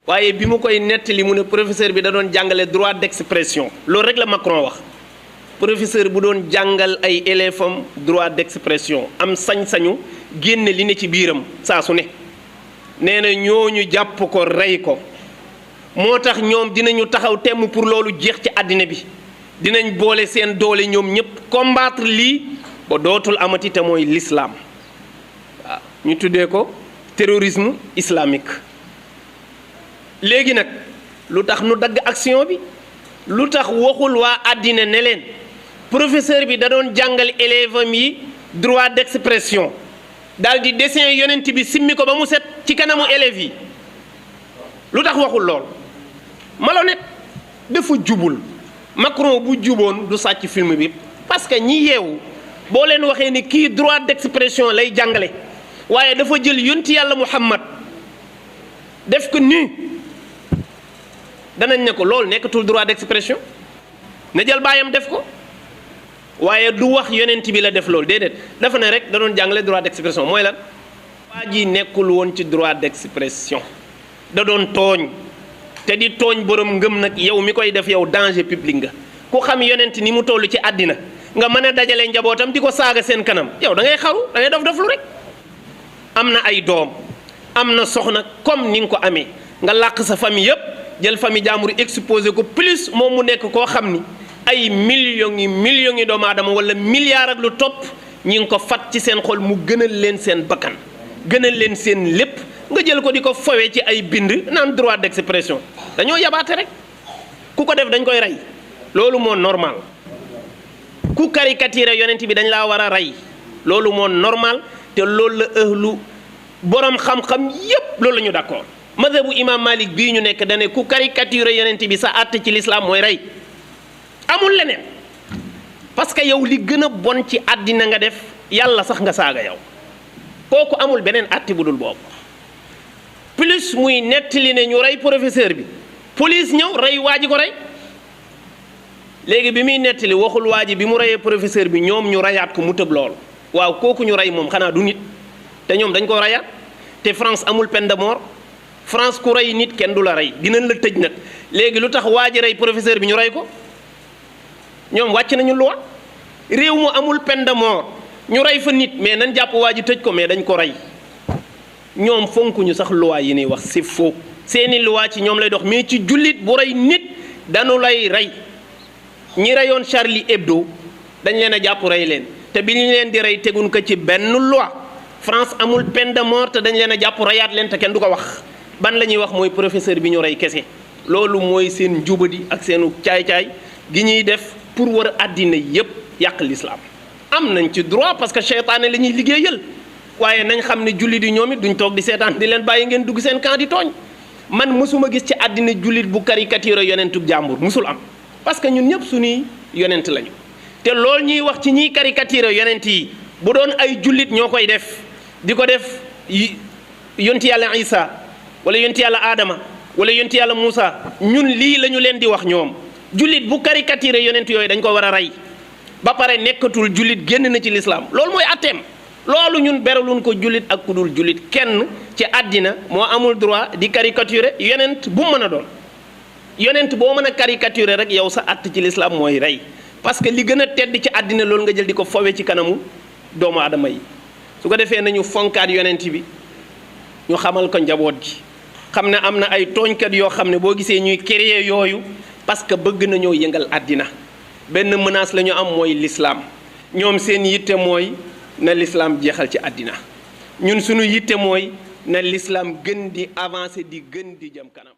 waaye bi mu koy nettali mu ne professeur bi da doon jàngale droit d'expression loolu rek la Macron wax professeur bu doon jàngal ay élèves am droit d'expression am sañ-sañu génne li ne ci biiram saa su ne nee na ñooñu jàpp ko rey ko moo tax ñoom dinañu taxaw temm pour loolu jeex ci àddina bi dinañ boole seen doole ñoom ñëpp combattre lii ba dootul amati te mooy l'islam waaw ñu tuddee ko terrorisme islamique. léegi nag lu tax nu dagg action bi lu tax waxul waa àddina ne leen professeur bi da doon jàngal élève am yi droit d'expression daal di dessin yonent bi simmi ko ba mu set ci kanamu élèves yi lu tax waxul lool malhonnête dafa jubul Macron bu juboon du sàcc film bi parce que ñi yeewu boo leen waxee ni kii droit d'expression lay jàngale waaye dafa jël yonti yàlla Muhammad def ko nii danañ ne ko loolu nekkatul droit d'expression na jël baayam def ko waaye du wax yonent bi la def loolu déedéet dafa ne rek da doon jàngale droit d'expression mooy lan waa ji nekkul woon ci droit d'expression da doon tooñ te di tooñ borom ngëm nag yow mi koy def yow danger public nga ku xam yonent ni mu toll ci àddina nga mën a dajale njabootam di ko saaga seen kanam yow da ngay xaru da ngay dof lu rek am na ay doom am na soxna comme ni nga ko amee nga làq sa famille yëpp jël famille jàmbur exposé ko plus moom mu nekk koo xam ni ay millions yi doomu aadama wala milliards ak lu topp ñi ngi ko fat ci seen xol mu gënal leen seen bakkan gënal leen seen lépp nga jël ko di ko fowee ci ay bind naan droit d'expression dañoo yabaate rek ku ko def dañ koy rey loolu moo normal ku caricature yonent bi dañ laa war a rey loolu moo normal te loolu la ëhlu borom xam-xam yépp loolu la ñu d'accord madhabu imam Malik bii ñu nekk dane ku caricature yonent bi sa àtte ci l'islam mooy rey amul leneen parce que yow li gën a bon ci àddina nga def yàlla sax nga saaga yow kooku amul beneen àtte bu dul boobu plus muy nettali ne ñu rey professeur bi police ñëw rey waa ji ko rey léegi bi muy nettali waxul waa ji bi mu reyee professeur bi ñoom ñu reyaat ko mu tëb loolu waaw kooku ñu rey moom xanaa du nit te ñoom dañ ko reyaat te France amul peine de mort France ku rey nit kenn du la rey dinañ la tëj nag léegi lu tax waa ji rey professeur bi ñu rey ko ñoom wàcc nañu loi réew mu amul peine de mort ñu rey fa nit mais nañ jàpp waa ji tëj ko mais dañ ko rey ñoom fonkuñu sax loi yi ñuy wax c'est faux seeni loi ci ñoom lay dox mais ci jullit bu rey nit dañu lay rey ñi reyoon Charlie Hebdo dañ leen a jàpp rey leen te bi ñu leen di rey teguñ ko ci benn loi France amul peine de mort te dañ leen a jàpp reyaat leen te kenn du ko wax ban la ñuy wax mooy professeur bi ñu rey kese loolu mooy seen njubadi ak seenu caay-caay gi ñuy def pour war àddina yépp yàq l'islam am nañ ci droit parce que seytaane la ñuy liggéeyal waaye nañ xam ne jullit yi ñoom it duñ toog di seetaan di leen bàyyi ngeen dugg seen camp di tooñ man mësuma gis ci àddina jullit bu caricature yonentub jàmbur mësul am parce que ñun ñëpp suñuy yonent lañu te loolu ñuy wax ci ñiy caricature yonent yi bu doon ay jullit ñoo koy def di ko def yonti yàlla Isa wala yonti yàlla Adama wala yonti yàlla Moussa ñun lii la ñu leen di wax ñoom jullit bu caricature yonent yooyu dañ ko war a rey ba pare nekkatul jullit génn na ci l'islam loolu mooy atteem loolu ñun beraluñ ko jullit ak ku dul jullit kenn ci àddina moo amul droit di caricature yonent bu mu mën a doon yonent boo mën a caricature rek yow sa att ci l'islam mooy rey parce que li gën a tedd ci àddina loolu nga jël di ko fowe ci kanamu doomu aadama yi su ko defee nañu fonkaat yonent bi ñu xamal ko njaboot gi xam ne am na ay tooñkat yoo xam ne boo gisee ñuy créer yooyu parce que bëgg nañoo yëngal àddina benn menace la ñu am mooy l'islam ñoom seen yitte mooy na l'islam jeexal ci àddina ñun suñu yitte mooy na l'islam gën di avancer di gën di jëm kanam